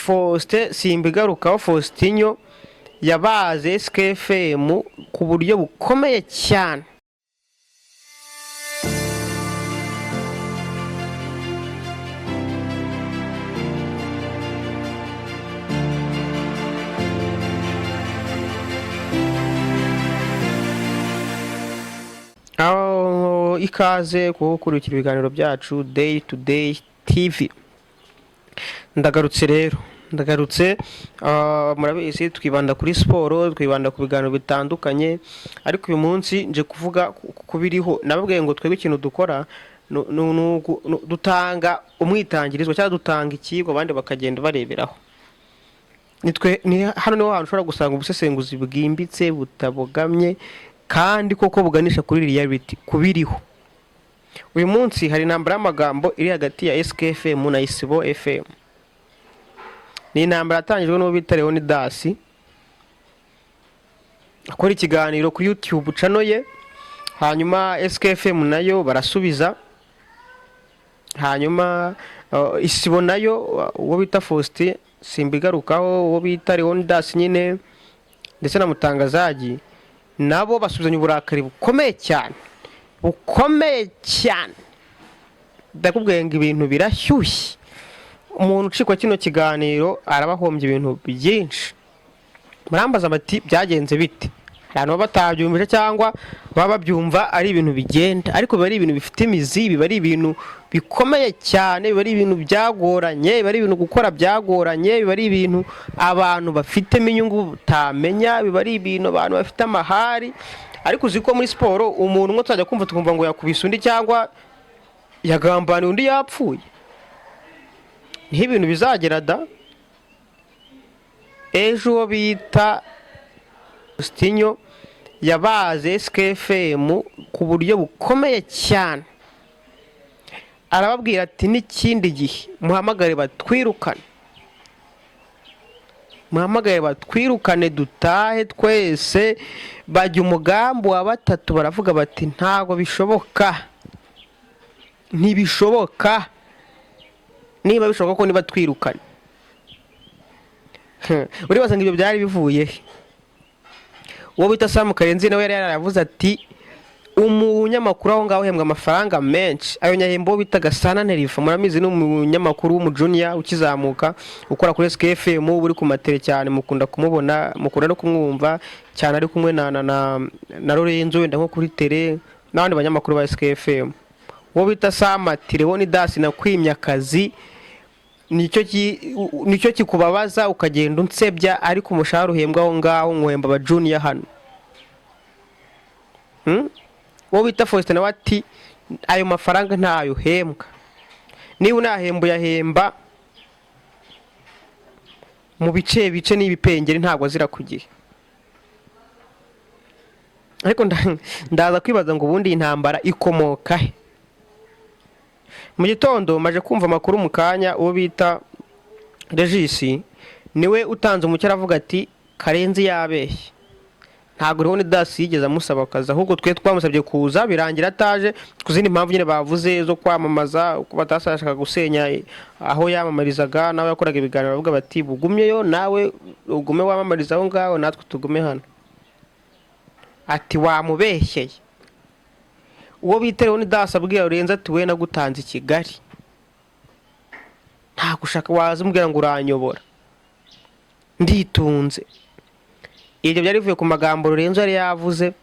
Faustin Simbigarukaho, Faustinho, yabaze SKFM ku buryo bukomeye cyane. Aho ikaze kugukurikira ibiganiro byacu Day to Day TV. Ndagarutse rero, ndagarutse. Murabizi twibanda kuri siporo, twibanda ku biganiro bitandukanye, ariko uyu munsi nje kuvuga ku biriho. Nababwiye ngo twebwe ikintu dukora dutanga umwitangirizwa cyangwa dutanga ikigo, abandi bakagenda bareberaho. Nitwe ni hano niho hantu ushobora gusanga ubusesenguzi bwimbitse, butabogamye, kandi koko buganisha kuri reality, kubiriho. Uyu munsi hari intambara y'amagambo iri hagati ya SKFM na Isibo FM. Ni intambara yatangijwe n'uwo bita Leonidas, akora ikiganiro kuri YouTube channel ye, hanyuma SKFM nayo barasubiza, hanyuma Isibo nayo, uwo bita Faustin Simbigarukaho, uwo bita Leonidas nyine, ndetse na Mutangazaji, nabo basubizanya uburakari bukomeye cyane, bukomeye cyane. Ndakubwiye ngo ibintu birashyushye. Umuntu ucikwa kino kiganiro araba ahombye ibintu byinshi. Murambaza bati byagenze bite? Hari abantu baba batabyumvise cyangwa baba babyumva ari ibintu bigenda, ariko biba ari ibintu bifite imizi, biba ari ibintu bikomeye cyane, biba ari ibintu byagoranye, biba ari ibintu gukora byagoranye, biba ari ibintu abantu bafitemo inyungu utamenya, biba ari ibintu abantu bafite amahari. Ariko uzi ko muri siporo umuntu umwe tuzajya kumva tukumva ngo yakubise undi cyangwa yagambaniye undi yapfuye? Niho ibintu bizagera da. Ejo uwo bita Faustinho yabaze SKFM ku buryo bukomeye cyane, arababwira ati n'ikindi gihe muhamagare batwirukane, muhamagare batwirukane, dutahe twese. Bajya umugambi wa batatu, baravuga bati ntabwo bishoboka, ntibishoboka, niba bishoboka ko niba twirukane. Uribaza ngo ibyo byari bivuye he? Uwo bita Sam Karenzi nawe yari yaravuze ati umunyamakuru aho ngaho uhembwa amafaranga menshi, ayo nyahembo uwo bita Gasana Nerifa, muramizi, ni umunyamakuru w'umujuniya ukizamuka, ukora kuri SKFM, uri ku matere cyane, mukunda kumubona, mukunda no kumwumva cyane, ari kumwe na Lorenzo wenda nko kuri tele n'abandi banyamakuru ba SKFM. Uwo bita Sam ati Leonidas nakwimye akazi, nicyo kikubabaza ukagenda unsebya, ariko umushahara uhembwa aho ngaho nkuhemba abajuniya hano. Uwo bita Faustin nawe ati ayo mafaranga ntayo uhembwa, niba unahemba uyahemba mu bice bice n'ibipengeri, ntabwo azira ku gihe. Ariko ndaza kwibaza ngo ubundi iyi ntambara ikomoka he? Mu gitondo maje kumva amakuru mu kanya, uwo bita Regis niwe utanze umucyo, aravuga ati Karenzi yabeshye, ntabwo Leonidas yigeze amusaba akazi, ahubwo twe twamusabye kuza birangira ataje ku zindi mpamvu nyine bavuze zo kwamamaza, uko batashakaga gusenya aho yamamarizaga nawe yakoraga ibiganiro, bavuga bati bugumyeyo nawe ugume wamamariza aho ngaho, natwe tugume hano. Ati wamubeshyeye. Uwo bita Leonidas abwira Lorenzo ati we nagutanze i Kigali, ntabwo ushaka waza umbwira ngo uranyobora, nditunze. Ibyo byari bivuye ku magambo Lorenzo yari yavuze.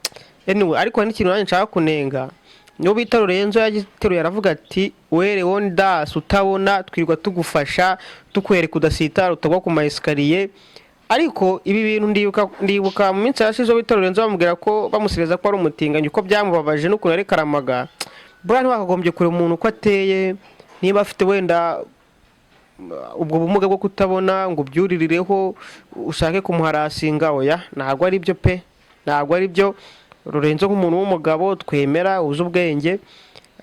Anyway, ariko hari n'ikintu nanjye nshaka kunenga. Niwo bita Lorenzo yagiteruye aravuga ati we Leonidas utabona, twirirwa tugufasha, tukwereka udasitara, utagwa ku ma escalier. Ariko ibi bintu ndibuka mu minsi yashize uwo bita Lorenzo bamubwira ko bamusereza ko ari umutinganyi, uko byamubabaje n'ukuntu yarekaramaga. Buriya ntiwakagombye kureba umuntu uko ateye, niba afite wenda ubwo bumuga bwo kutabona, ngo ubyuririreho ushake kumuharasinga. Oya, ntabwo ari byo pe, ntabwo ari byo. Lorenzo nk'umuntu w'umugabo twemera uzi ubwenge,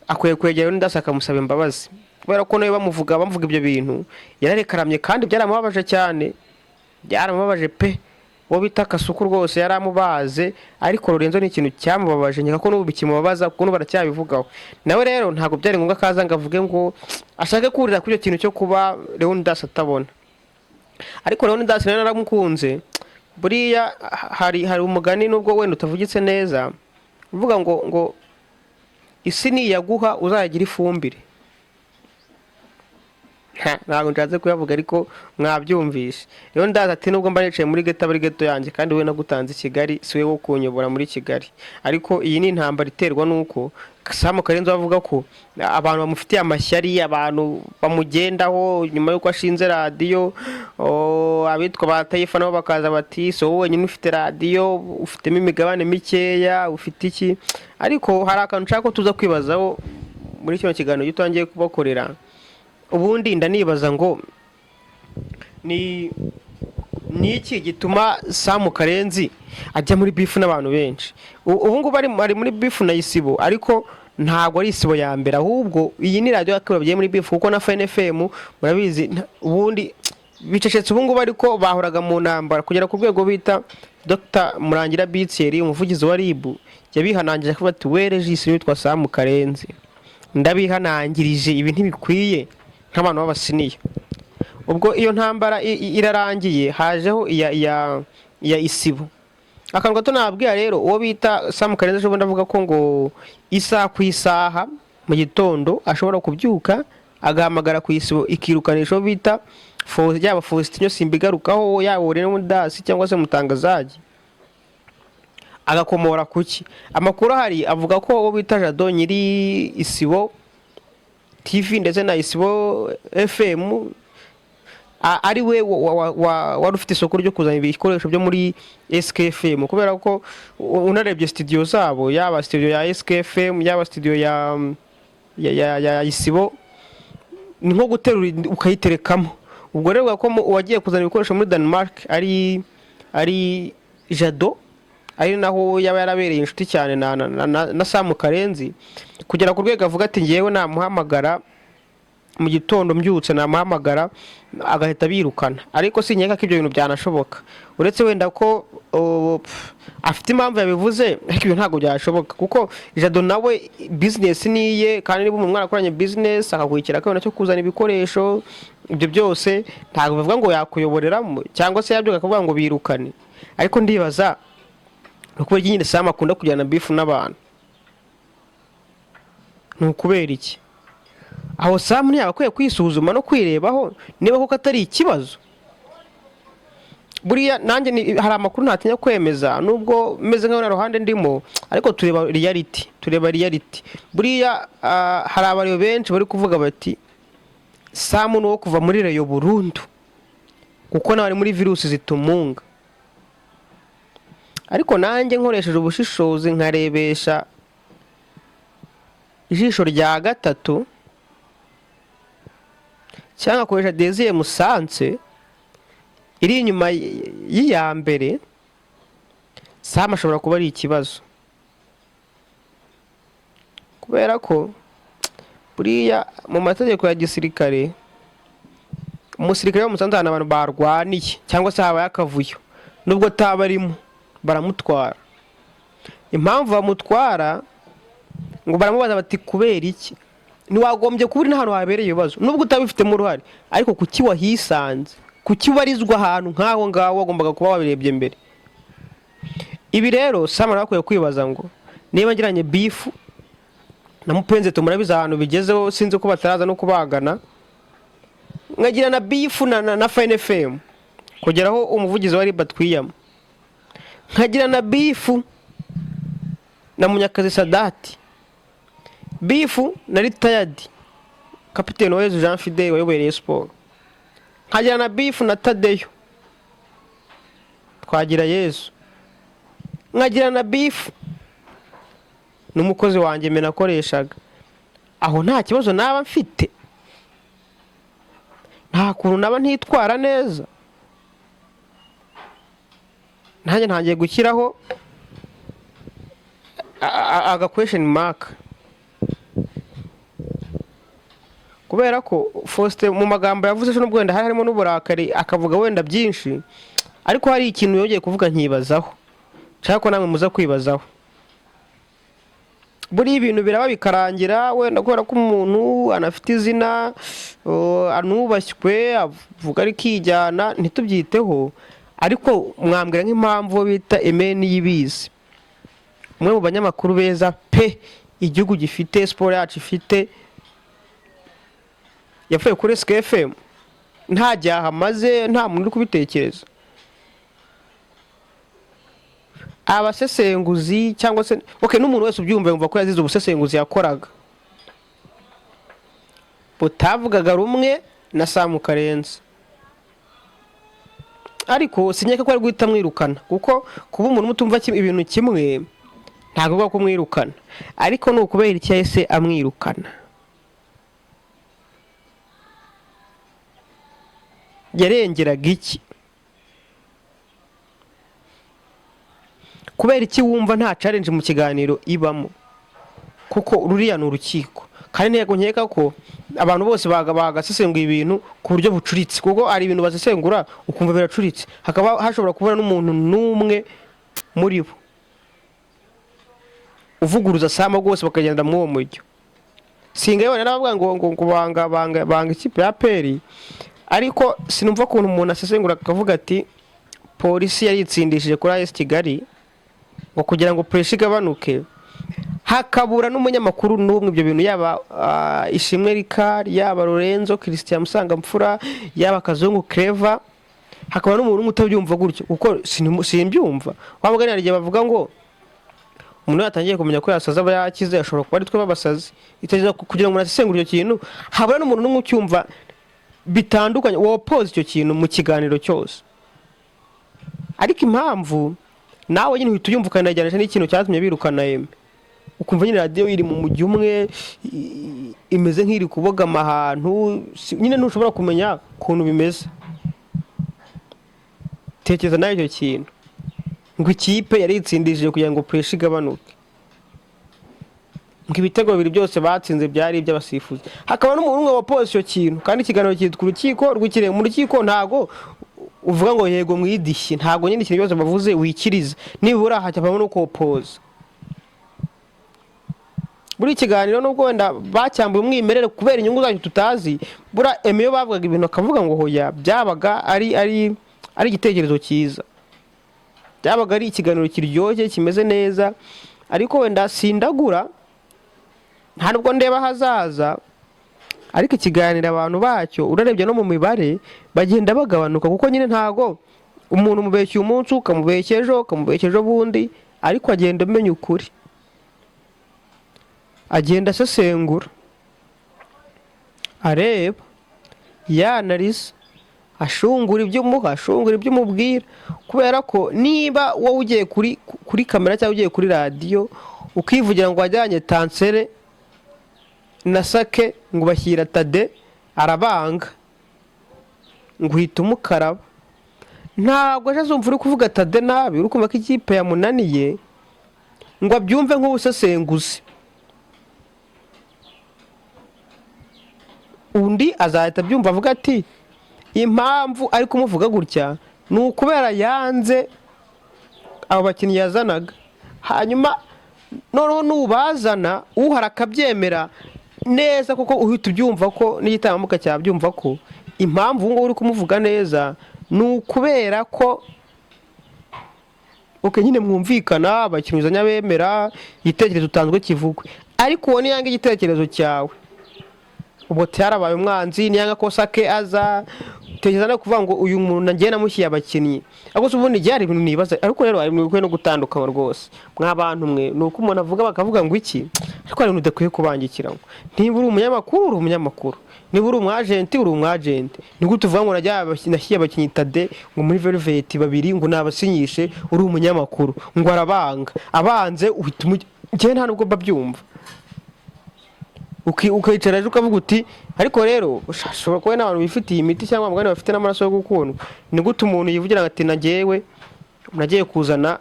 akwiye kwegera Leonidas akamusaba imbabazi, kubera ko nawe bamuvuga ibyo bintu yararekaramye, kandi byaramubabaje cyane, byaramubabaje pe. Uwo bita Kasuku rwose yaramubaze, ariko Lorenzo ni ikintu cyamubabaje, nkeka ko n'ubu bikimubabaza, kuko n'ubu baracyabivugaho. Nawe rero ntabwo byari ngombwa ko aza ngo avuge ngo ashake kurira kuri icyo kintu cyo kuba Leonidas atabona. Ariko Leonidas nawe naramukunze. Buriya hari umugani, nubwo wenda utavugitse neza, uvuga ngo isi niyaguha uzagira ifumbire. Ha, ntabwo nshatse kuyavuga, ariko mwabyumvishe. Rero ndaza ati nubwo mba nicaye muri ghetto, aba ari ghetto yanjye, kandi we nagutanze i Kigali, si we wo kunyobora muri Kigali. Ariko iyi ni intambara iterwa n'uko Sam Karenzi avuga ko abantu bamufitiye amashyari, abantu bamugendaho nyuma y'uko ashinze radiyo. Abitwa ba Tayifa nabo bakaza bati: "Si wowe wenyine ufite radiyo, ufitemo imigabane mikeya, ufite iki?" Ariko hari akantu nshaka ko tuza kwibazaho muri kino kiganiro gito ngiye kubakorera. Ubundi ndanibaza ngo ni iki gituma Sam Karenzi ajya muri beef n'abantu benshi? Ubu ngubu ari muri beef na Isibo, ariko ntabwo ari Isibo ya mbere, ahubwo iyi ni radiyo ya kabiri bagiye muri beef, kuko na Fine FM murabizi, ubundi bicecetse ubu ngubu, ariko bahoraga mu ntambara kugera ku rwego bita Dr Murangira Bitseri, umuvugizi wa RIB, yabihanangije akavuga ati: "We Regis witwa Sam Karenzi, ndabihanangirije, ibi ntibikwiye nk'abantu b'abasiniya." Ubwo iyo ntambara irarangiye, hajeho iya Isibo. Akantu gato nababwira rero, uwo bita Sam Karenzi ejo bundi avuga ko ngo isaha ku isaha mu gitondo ashobora kubyuka agahamagara ku Isibo ikirukanisha uwo bita yaba Faustin Simbigarukaho, yaba Leonidas cyangwa se Mutangazaji. Agakomora kuki? Amakuru ahari avuga ko uwo bita Jado, nyiri Isibo TV ndetse na Isibo FM, ari we wari ufite isoko ryo kuzana ibikoresho byo muri SKFM, kubera ko unarebye studio zabo, yaba studio ya SKFM, yaba studio ya Isibo, ni nko guterura ukayiterekamo. Ubwo rero ko uwagiye kuzana ibikoresho muri Denmark ari Jado, ari naho yaba yarabereye inshuti cyane na Sam Karenzi, kugera ku rwego avuga ati: "Ngewe namuhamagara mu gitondo mbyutse, namuhamagara agahita birukana." Ariko sinkeka ko ibyo bintu byanashoboka, uretse wenda ko afite impamvu yabivuze, ariko ibyo ntabwo byashoboka, kuko Jado nawe business ni iye, kandi niba umuntu mwarakoranye business akaguhikira akabona cyo kuzana ibikoresho, ibyo byose ntabwo bivuga ngo yakuyoboreramo cyangwa se yabyuka akavuga ngo birukane. Ariko ndibaza ni ukubera iki nyine Sam akunda kujyana beef n'abantu? Ni ukubera iki? Aho Sam ntiyaba akwiye kwisuzuma no kwirebaho niba koko atari ikibazo? Buriya nanjye hari amakuru ntatinya kwemeza, nubwo meze nkaho nta ruhande ndimo, ariko tureba reality, tureba reality. Buriya hari abariyo benshi bari kuvuga bati: "Sam ni uwo kuva muri Rayon burundu, kuko nawe ari muri virusi zitumunga." Ariko nanjye nkoresheje ubushishozi, nkarebesha ijisho rya gatatu, cyangwa nkakoresha deuxième sens iri inyuma y'iya mbere, Sam ashobora kuba ari ikibazo, kubera ko buriya mu mategeko ya gisirikare, umusirikare bamusanze ahantu abantu barwaniye cyangwa se habaye akavuyo, nubwo ataba arimo, baramutwara. Impamvu bamutwara, ngo baramubaza bati: "Kubera iki ntiwagombye kuba uri n'ahantu habereye ibibazo, nubwo utabifitemo uruhare, ariko kuki wahisanze? Kuki ubarizwa ahantu nk'aho ngaho? Wagombaga kuba wabirebye mbere." Ibi rero Sam nawe akwiye kwibaza ngo niba ngiranye beef na Mupenzi, tumurabizi ahantu bigezeho, sinzi ko bataraza no kubagana, nkagira na beef na Fine FM kugeraho umuvugizi wa RIB atwiyama, nkagira na beef na Munyakazi Sadati, beef na retired kapiteni Uwayezu Jean Fidele wayoboye Rayon Sports, nkagira na beef na Tadeyo Twagira Yesu, nkagira na beef n'umukozi wanjye mena nakoreshaga, aho nta kibazo naba mfite? Nta kuntu naba ntitwara neza? Nanjye ntangiye gushyiraho aga question mark, kubera ko Faustin mu magambo yavuze ejo, nubwo wenda hari harimo n'uburakari, akavuga wenda byinshi, ariko hari ikintu yongeye kuvuga nkibazaho, nshaka ko namwe muza kwibazaho. Buriya ibintu biraba bikarangira, wenda kubera ko umuntu anafite izina, anubashywe, avuga arikijyana, ntitubyiteho. Ariko mwambwira nk'impamvu bita Emeni y'ibizi, umwe mu banyamakuru beza pe igihugu gifite, siporo yacu ifite, yapfuye kuri SKFM nta gihe amaze, nta muntu uri kubitekereza. Abasesenguzi cyangwa se okay, n'umuntu wese ubyumva yumva ko yazize ubusesenguzi yakoraga butavugaga rumwe na Sam Karenzi. Ariko sinyeka ko ari guhita amwirukana, kuko kuba umuntu mutumva ibintu kimwe ntabwo bivuga ko umwirukana. Ariko ni ukubera iki yahise amwirukana? Yarengeraga iki? Kubera iki wumva nta challenge mu kiganiro ibamo? Kuko ruriya ni urukiko, kandi ntego nkeka ko abantu bose bagasesenguye ibintu ku buryo bucuritse, kuko hari ibintu basesengura ukumva biracuritse, hakaba hashobora kubura n'umuntu n'umwe muri bo uvuguruza Sama rwose, bakagenda muri uwo mujyo. Singa yewe naravuga ngo ngo ngo banga banga banga ikipe ya APR, ariko sinumva ukuntu umuntu asesengura akavuga ati polisi yaritsindishije kuri AS Kigali ngo kugira ngo pressure igabanuke, hakabura n'umunyamakuru n'umwe ibyo bintu, yaba Ishimwe Ricard, yaba Lorenzo Christian Musangamfura, yaba Kazungu Clever, hakaba n'umuntu umwe utabyumva gutyo, kuko simbyumva. Wa mugani hari igihe bavuga ngo umuntu yatangiye kumenya ko yasaze aba yakize, ashobora kuba ari twe babasazi. Itegereza kugira ngo umuntu asesengure icyo kintu, habura n'umuntu n'umwe ucyumva bitandukanye, wopoza icyo kintu mu kiganiro cyose. Ariko impamvu nawe nyine uhita uyumva ukanajyanisha n'ikintu cyatumye birukana Aime, ukumva nyine radiyo iri mu mujyi umwe, imeze nk'iri kubogama ahantu, nyine ntushobora kumenya ukuntu bimeze. Tekereza nawe icyo kintu, ngo ikipe yaritsindishije kugira ngo pressure igabanuke, ngo ibitego bibiri byose batsinze byari iby'abasifuzi, hakaba n'umuntu umwe wapoze icyo kintu. Kandi ikiganiro cyitwa Urukiko rw'Ikirenga. Mu rukiko ntago uvuga ngo yego mwidishye, ntago nyine ikintu cyose bavuze wikiriza, nibura hakavamo no kopoza. Buri kiganiro nubwo wenda bacyambuye umwimerere kubera inyungu zacyo tutazi, buriya Aime iyo bavugaga ibintu akavuga ngo hoya, byabaga ari igitekerezo cyiza, byabaga ari ikiganiro kiryoshye kimeze neza. Ariko wenda sindagura, nta nubwo ndeba ahazaza, ariko ikiganiro abantu bacyo urarebye no mu mibare bagenda bagabanuka, kuko nyine ntago umuntu umubeshya uyu munsi, ukamubeshya ejo, ukamubeshya ejo bundi, ariko agenda amenya ukuri, agenda asesengura, areba, yanariza, ashungura ibyo umuha, ashungura ibyo umubwira. Kubera ko niba wowe ugiye kuri kamera cyangwa ugiye kuri radiyo ukivugira ngo wajyanye tansere na sake ngo bashyira Tade arabanga, ngo uhita umukaraba, ntabwo ejo azumva uri kuvuga Tade nabi, uri kumva ko ikipe yamunaniye, ngo abyumve nk'ubusesenguzi. Undi azahita abyumva avuga ati impamvu ari kumuvuga gutya ni ukubera yanze abo bakinnyi yazanaga. Hanyuma noneho nubazana uhara akabyemera neza, kuko uhita ubyumva ko n'igitambuka cyabyumva ko impamvu ubu ngubu uri kumuvuga neza ni ukubera ko okay, nyine mwumvikana, abakinnyi uzanye abemera, igitekerezo utanzwe kivugwe. Ariko uwo niyanga igitekerezo cyawe, ubwo cyarabaye umwanzi, niyanga ko Sake aza, tekereza no kuvuga ngo uyu muntu nagiye namushyiriye abakinnyi. Ariko se ubundi byari ibintu nibaza. Ariko rero hari ibintu bikwiye no gutandukanywa rwose, mw'abantu mwe. Ni uko umuntu avuga bakavuga ngo iki, ariko hari ibintu udakwiye kubangikira. Niba uri umunyamakuru uri umunyamakuru, niba uri umwajenti uri umwajenti. Ni gute uvuga ngo nashyiriye abakinnyi Tade ngo muri Velvet babiri ngo nabasinyishe, uri umunyamakuru, ngo arabanga, abanze uhita njyewe nta nubwo mbabyumva. Ukicara ejo ukavuga uti ariko rero ushobora kuba n'abantu bifitiye imiti cyangwa abagani bafite n'amaraso yo gukundwa. Ni gute umuntu yivugira ati nagewe nagiye kuzana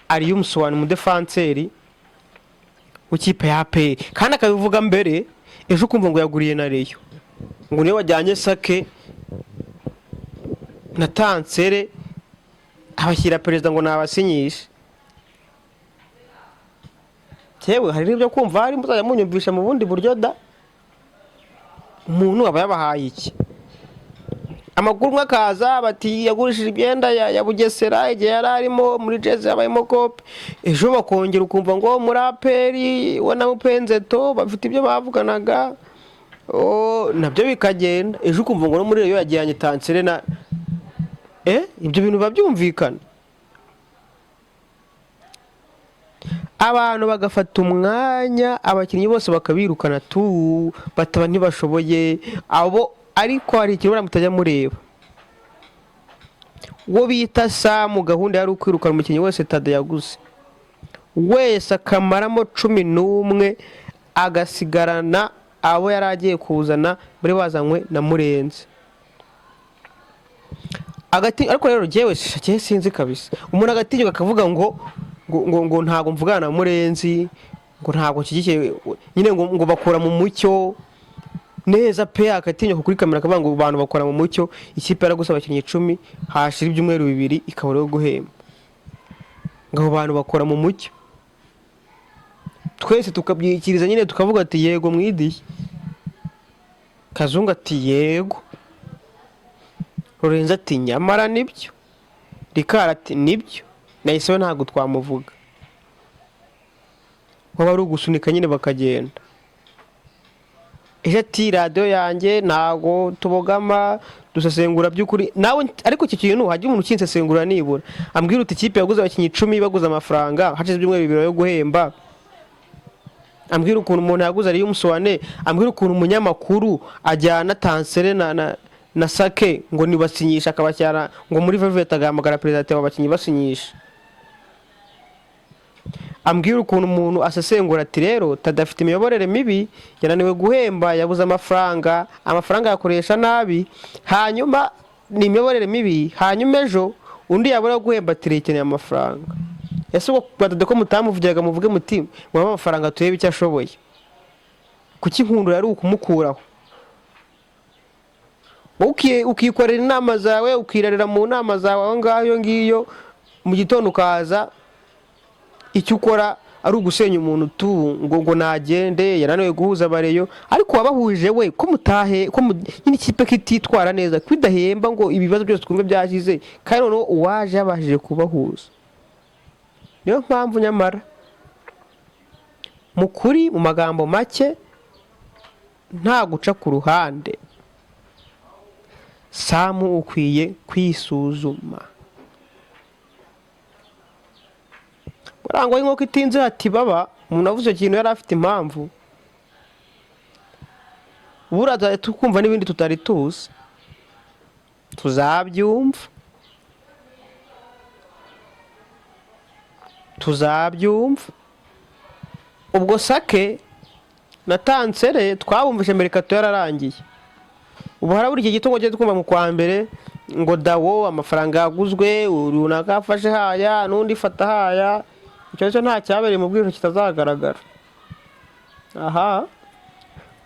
Aliyumusuwani umudefanseri w'ikipe ya APR, kandi akabivuga mbere, ejo ukumva ngo yaguriye na Rayon, ngo niwe wajyanye Sake na Tansere abashyira perezida ngo nabasinyishe. Yewe, hari n'ibyo kumva hari muzajya munyumvisha mu bundi buryo da. Umuntu aba yabahaye iki? Amakuru umwe akaza bati yagurishije imyenda ya Bugesera igihe yari arimo muri jezi, yabayemo kope. Ejo bakongera ukumva ngo muri APR we na Mupenzeto bafite ibyo bavuganaga. Oh, nabyo bikagenda. Ejo ukumva ngo no muri Rayon yajyanye tansere na ibyo bintu biba byumvikana. Abantu bagafata umwanya, abakinnyi bose bakabirukana tu, bataba ntibashoboye abo. Ariko hari ikintu buriya mutajya mureba, uwo bita Samu, gahunda yari ukwirukana umukinnyi wese Tade yaguze wese, akamaramo 11, agasigarana abo yari agiye kuzana bari bazanywe na Murenzi. Agati ariko rero jyewe jyewe sinzi kabisa, umuntu agatinyuka akavuga ngo ntabwo mvugana na Murenzi, ngo ntabwo nshyigikiye nyine, ngo bakora mu mucyo neza pe. Agatinyuka kuri kamera akavuga ngo abantu bakora mu mucyo, ikipe yaraguze abakinnyi 10, hashira ibyumweru 2 ikabura yo guhemba, ngo abo bantu bakora mu mucyo, twese tukabyikiriza nyine, tukavuga ati yego mwidiye. Kazungu ati yego, Lorenzo ati nyamara nibyo, Rikara ati nibyo, nahise we ntabwo twamuvuga, waba ari ugusunika nyine bakagenda. Ejo ati radiyo yanjye ntabwo tubogama, dusesengura by'ukuri nawe. Ariko iki kintu hajya umuntu ukinsesengura nibura ambwira uti ikipe yaguze abakinnyi 10, baguze amafaranga, hashize ibyumweru 2 yo guhemba. Ambwira ukuntu umuntu yaguze ariyo umusowane, ambwira ukuntu umunyamakuru ajyana tansere na Sake ngo nibasinyisha, akabashyira ngo muri Velvet, agahamagara perezida ati abo bakinnyi basinyisha. Ambwira ukuntu umuntu asesengura ati rero Tade afite imiyoborere mibi, yananiwe guhemba, yabuze amafaranga, amafaranga yakoresha nabi, hanyuma ni imiyoborere mibi. Hanyuma ejo undi yabura guhemba ati rekeneye amafaranga. Ese ubwo Tade ko mutamuvugiraga, muvuge muti mubahe amafaranga turebe icyo ashoboye? Kuki inkundura yari ukumukuraho? Wowe ukikorera inama zawe, ukirarira mu nama zawe aho ngaho iyo ngiyo, mu gitondo ukaza icyo ukora ari ugusenya umuntu tu, ngo nagende, yananiwe guhuza abareyo. Ariko wabahuje we ko mutahe, ko nyine ikipe ko ititwara neza, ko idahemba, ngo ibibazo byose twumve byashize, kandi noneho uwaje yabashije kubahuza. Niyo mpamvu nyamara mu kuri, mu magambo make, nta guca ku ruhande, Samu ukwiye kwisuzuma. Burangwa inkoko itinze hati baba. Umuntu avuze icyo kintu yari afite impamvu. Buriya tuzajya tukumva n'ibindi tutari tuzi, tuzabyumva, tuzabyumva. Ubwo Sake na Tansere twabumvise mbere kato yararangiye. Ubu harabura iki gito ngo tujye twumva mu kwa mbere ngo dawo amafaranga yaguzwe runaka yafashe haya n'undi ifata haya. Icyo cyo nta cyabereye mu bwiru kitazagaragara. Aha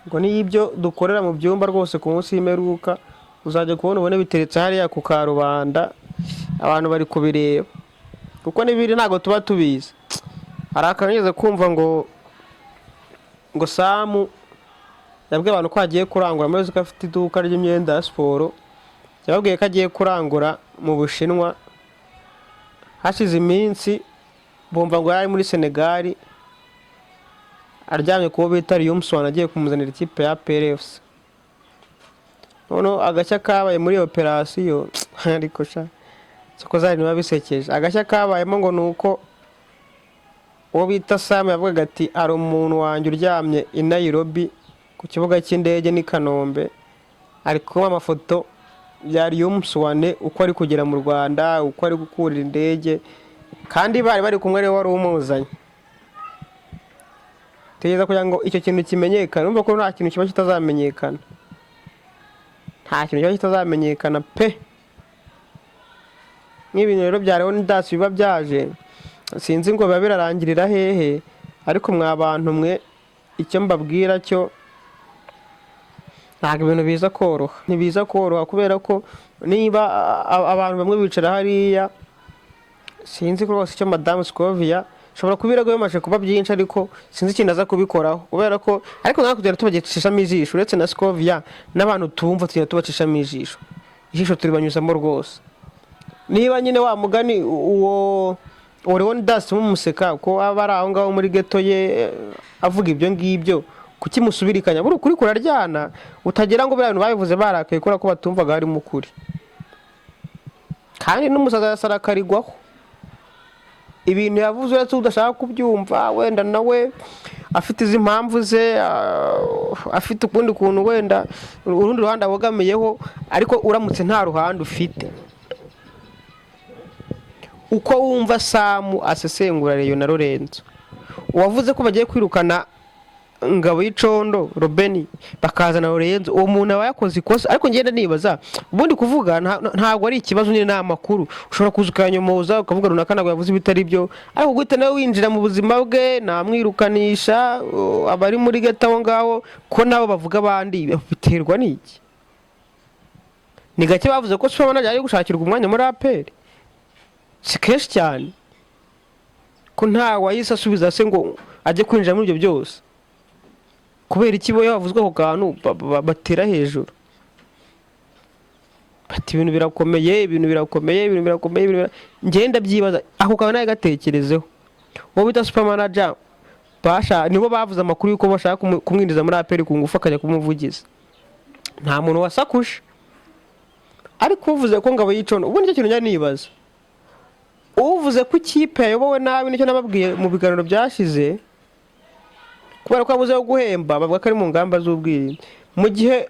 ngo niyo ibyo dukorera mu byumba rwose, ku munsi w'imperuka uzajya kubona ubone biteretse hariya ku karubanda, abantu bari kubireba, kuko n'ibiri ntabwo tuba tubizi. Hari akantu kumva ngo Samu yabwiye abantu ko agiye kurangura, muri ko afite iduka ry'imyenda ya siporo, yababwiye ko agiye kurangura mu Bushinwa. Hashize iminsi bumva ngo yari muri Senegali aryamye kubo bita Riyumusoni, agiye kumuzanira ikipe ya PRFC. Noneho agashya kabaye muri iyo operasiyo, ariko sha siko zari niba bisekeje, agashya kabayemo ngo ni uko uwo bita Sam yavugaga ati hari umuntu wanjye uryamye i Nairobi ku kibuga cy'indege n'i Kanombe, ari kuba amafoto ya Riyumuswane uko ari kugera mu Rwanda, uko ari gukurira indege, kandi bari bari kumwe, ariwe wari umuzanye. Tegereza kugira ngo icyo kintu kimenyekane. Urumva ko nta kintu kiba kitazamenyekana, nta kintu kiba kitazamenyekana pe. Nk'ibintu rero bya Leonidas biba byaje, sinzi ngo biba birarangirira hehe. Ariko mwa bantu mwe, icyo mbabwira cyo, ntabwo ibintu biza koroha, ntibiza koroha, kubera ko niba abantu bamwe bicara hariya, sinzi rwose icyo madamu Scovia Ushobora kuba ibirego bimaze kuba byinshi, ariko sinzi ikintu aza kubikoraho, kubera ko ariko natwe tugenda tubagicishamo ijisho. Uretse na Scovia n'abantu tumva tugenda tubacishamo ijisho, ijisho turibanyuzamo rwose. Niba nyine wa mugani uwo Leonidas mumuseka ko aba ari aho ngaho muri ghetto ye, avuga ibyo ngibyo, kuki musubirikanya? Buri ukuri kuraryana, utagira ngo biriya bintu babivuze barakaye kubera ko batumvaga harimo ukuri. Kandi n'umusaza yasarakarigwaho ibintu yavuze, uretse udashaka kubyumva, wenda nawe afite izi mpamvu ze, afite ukundi kuntu, wenda urundi ruhande abogamiyeho. Ariko uramutse nta ruhande ufite, uko wumva Samu asesengura Rayon na Lorenzo, uwavuze ko bagiye kwirukana Ngabo y'Icondo Robeni bakazana Lorenzo, uwo muntu aba yakoze ikosa. Ariko ngenda nibaza, ubundi kuvuga ntabwo ari ikibazo nyine, ni amakuru ushobora kuza ukayanyomoza, ukavuga runaka ntabwo yavuze ibitari byo. Ariko guhita nawe winjira mu buzima bwe, namwirukanisha, abari muri ghetto aho ngaho, ko nabo bavuga abandi, biterwa n'iki? Ni gake bavuze ko Super Manager ari gushakirwa umwanya muri APR, si kenshi cyane ko nta wahise asubiza se ngo ajye kwinjira muri ibyo byose. Kubera iki bo iyo bavuzwe ako kantu batera hejuru bati ibintu birakomeye, ibintu birakomeye, ibintu birakomeye, ibintu ngenda byibaza ako kantu nawe gatekerezeho. Uwo bita Super Manager basha nibo bavuze amakuru y'uko bashaka kumwinjiza muri APR ku ngufu, akajya kumuvugiza, nta muntu wasakuje. Ariko uvuze ko Ngabo y'Icondo, ubundi nicyo kintu njya nibaza, uvuze ko ikipe yayobowe nabi, nicyo nababwiye mu biganiro byashize, kubera ko yabuze yo guhemba, bavuga ko ari mu ngamba z'ubwirinzi, mu gihe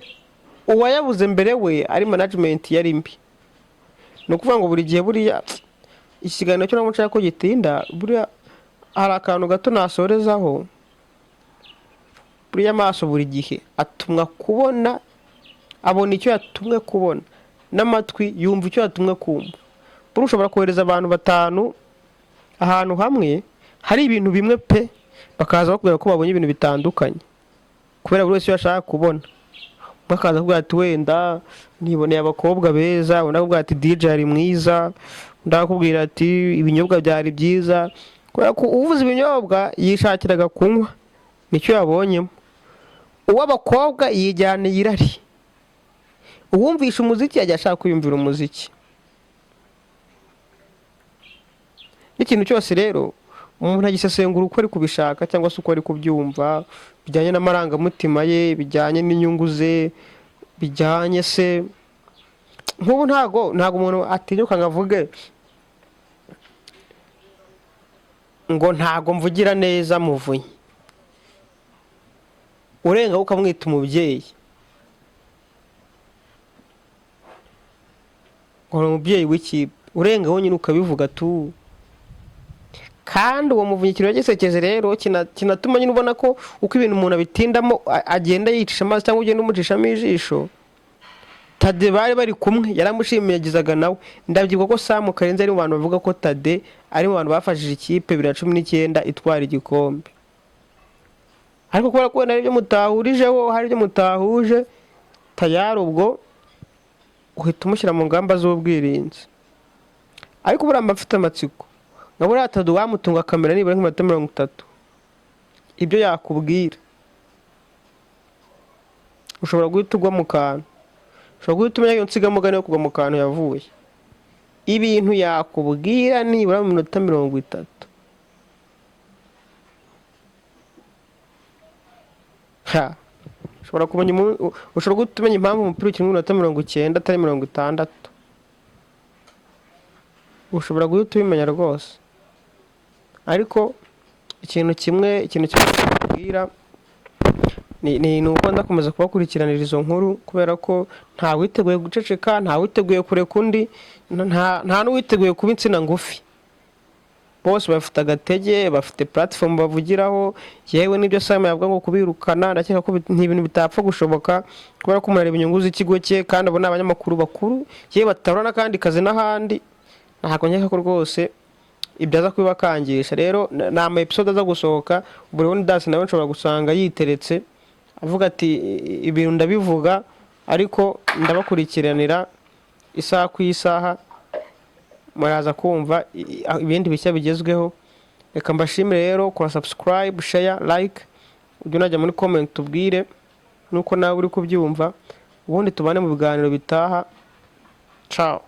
uwayabuze mbere we ari management yari mbi. Ni ukuvuga ngo buri gihe buriya iki kiganiro cyo ntabwo nshaka ko gitinda. Buriya hari akantu gato nasorezaho. Buriya amaso buri gihe atumwa kubona, abona icyo yatumwe kubona, n'amatwi yumva icyo yatumwe kumva. Buriya ushobora kohereza abantu batanu ahantu hamwe hari ibintu bimwe pe, bakaza bakubwira ko babonye ibintu bitandukanye, kubera buri wese icyo ashaka kubona. Umwe akaza akubwira ati wenda niboneye abakobwa beza, undi akubwira ati DJ ari mwiza, undi akakubwira ati ibinyobwa byari byiza, kubera ko uvuze ibinyobwa yishakiraga kunywa, nicyo yabonyemo. Uw'abakobwa yijyaniye irari, uwumvisha umuziki yajya ashaka kwiyumvira umuziki. N'ikintu cyose rero umuntu agisesengura uko ari kubishaka cyangwa se uko ari kubyumva, bijyanye n'amarangamutima ye, bijyanye n'inyungu ze, bijyanye se nk'ubu ntago umuntu atinyuka ngo avuge ngo ntago mvugira neza Muvunyi, urenga ukamwita umubyeyi, ngo ni umubyeyi w'ikipe, urenga wonyine ukabivuga tu. Kandi uwo Muvunyi ikintu yagisekeje rero kinatuma nyine ubona ko uko ibintu umuntu abitindamo agenda yicisha amazi cyangwa ugenda umucishamo ijisho. Tade bari bari kumwe yaramushimiyagizaga nawe. Ndabyibuka ko Samu Karenzi ari mu bantu bavuga ko Tade ari mu bantu bafashije ikipe 2019 itwara igikombe, ariko kubera ko wenda hari ibyo mutahurijeho, hari ibyo mutahuje, tayari ubwo uhita umushyira mu ngamba z'ubwirinzi. Ariko buriya mba mfite amatsiko nka buriya Tade wamutunga kamera nibura nk'iminota 30, ibyo yakubwira ushobora guhita ugwa mu kantu, ushobora guhita umenya iyo nsigamugani yo kugwa mu kantu yavuye. Ibintu yakubwira nibura mu minota 30, ha, ushobora kumenya ushobora guhita umenya impamvu umupira ukinwa iminota 90 atari 60, ushobora guhita ubimenya rwose. Ariko ikintu kimwe nakubwira ni uko ndakomeza kubakurikiranira izo nkuru, kubera ko nta witeguye guceceka, nta witeguye kureka undi, nta n'uwiteguye kuba insina ngufi. Bose bafite agatege, bafite platform bavugiraho. Yewe n'ibyo Sam yavuga ngo kubirukana, ndakeka ko ni ibintu bitapfa gushoboka, kubera ko umuntu areba inyungu z'ikigo cye, kandi abo ni abanyamakuru bakuru, yewe batabona n'akandi kazi n'ahandi. Ntabwo nkeka ko rwose ibyo aza kubibakangisha. Rero ni ama episode aza gusohoka, buri Leonidas nawe nshobora gusanga yiteretse avuga ati ibintu ndabivuga, ariko ndabakurikiranira isaha ku isaha, muraza kumva ibindi bishya bigezweho. Reka mbashimire rero. Kora subscribe, share, like, ujye unajya muri comment tubwire nuko nawe uri kubyumva, ubundi tubane mu biganiro bitaha. Ciao.